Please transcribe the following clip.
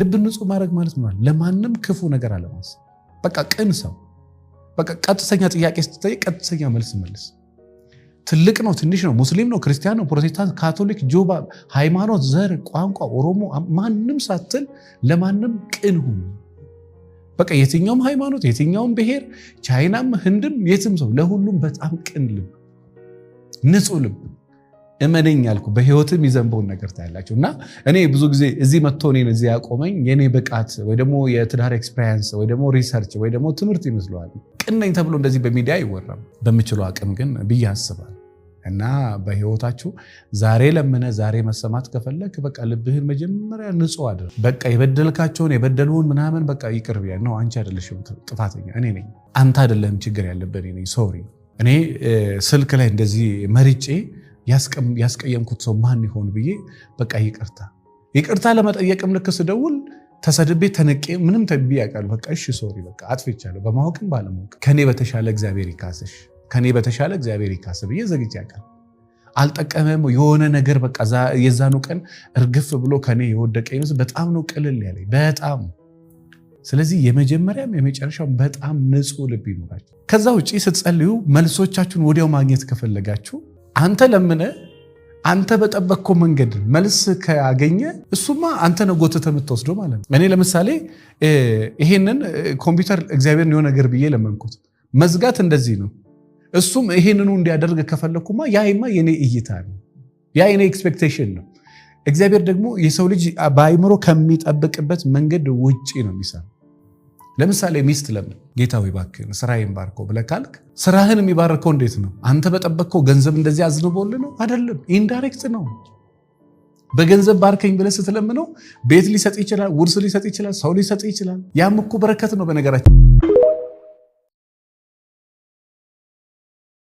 ልብ ንጹህ ማድረግ ማለት ነው ለማንም ክፉ ነገር አለማሰብ። በቃ ቅን ሰው፣ በቃ ቀጥተኛ ጥያቄ ስትጠይቅ ቀጥተኛ መልስ መልስ። ትልቅ ነው ትንሽ ነው፣ ሙስሊም ነው ክርስቲያን ነው፣ ፕሮቴስታንት፣ ካቶሊክ፣ ጆባ፣ ሃይማኖት፣ ዘር፣ ቋንቋ፣ ኦሮሞ፣ ማንም ሳትል ለማንም ቅን ሁኑ። በቃ የትኛውም ሃይማኖት፣ የትኛውም ብሔር፣ ቻይናም ህንድም የትም ሰው ለሁሉም በጣም ቅን ልብ፣ ንጹህ ልብ። እመነኝ ያልኩ በህይወትም የሚዘንበውን ነገር ታያላችሁ። እና እኔ ብዙ ጊዜ እዚህ መጥቶ እኔን እዚህ ያቆመኝ የኔ ብቃት ወይ ደግሞ የትዳር experience ወይ ደግሞ research ወይ ደግሞ ትምህርት ይመስለዋል። ቅን ነኝ ተብሎ እንደዚህ በሚዲያ አይወራም። በምችለው አቅም ግን ብዬ አስባለሁ። እና በህይወታችሁ ዛሬ ለምነ ዛሬ መሰማት ከፈለክ በቃ ልብህን መጀመሪያ ንጹህ አድርግ። በቃ የበደልካቸውን የበደሉህን ምናምን በቃ ይቅር ነው። አንቺ አይደለሽም ጥፋተኛ፣ እኔ ነኝ። አንተ አይደለህም ችግር ያለብህ፣ እኔ ነኝ። Sorry። እኔ ስልክ ላይ እንደዚህ መርጬ ያስቀየምኩት ሰው ማን ይሆን ብዬ በቃ ይቅርታ ይቅርታ ለመጠየቅም ልክ ስደውል ተሰድቤ ተነቄ ምንም ተብዬ ያውቃሉ። በቃ እሺ sorry፣ በቃ አጥፍቻለሁ፣ በማወቅም ባለማወቅ፣ ከኔ በተሻለ እግዚአብሔር ይካስሽ፣ ከኔ በተሻለ እግዚአብሔር ይካስ ብዬ ዘግቼ ያውቃል። አልጠቀመም የሆነ ነገር፣ በቃ የዛኑ ቀን እርግፍ ብሎ ከኔ የወደቀ ይመስል በጣም ነው ቅልል ያለኝ በጣም። ስለዚህ የመጀመሪያም የመጨረሻው በጣም ንጹህ ልብ ይኖራችሁ። ከዛ ውጭ ስትጸልዩ መልሶቻችሁን ወዲያው ማግኘት ከፈለጋችሁ፣ አንተ ለምነ አንተ በጠበቅከው መንገድ መልስ ካገኘ እሱማ አንተ ነው ጎትተህ የምትወስደው ማለት ነው። እኔ ለምሳሌ ይሄንን ኮምፒውተር እግዚአብሔርን የሆነ ነገር ብዬ ለመንኩት። መዝጋት እንደዚህ ነው። እሱም ይሄንኑ እንዲያደርግ ከፈለኩማ ያይማ የኔ እይታ ነው፣ ያ የኔ expectation ነው። እግዚአብሔር ደግሞ የሰው ልጅ በአይምሮ ከሚጠብቅበት መንገድ ውጪ ነው የሚሰራው። ለምሳሌ ሚስት ለምን ጌታ ሆይ እባክህን ስራዬን ባርከው ብለህ ካልክ ስራህን የሚባርከው እንዴት ነው? አንተ በጠበቅከው ገንዘብ እንደዚህ አዝንቦልህ ነው? አይደለም። Indirect ነው። በገንዘብ ባርከኝ ብለህ ስትለምነው ቤት ሊሰጥ ይችላል፣ ውርስ ሊሰጥ ይችላል፣ ሰው ሊሰጥ ይችላል። ያም እኮ በረከት ነው በነገራችን።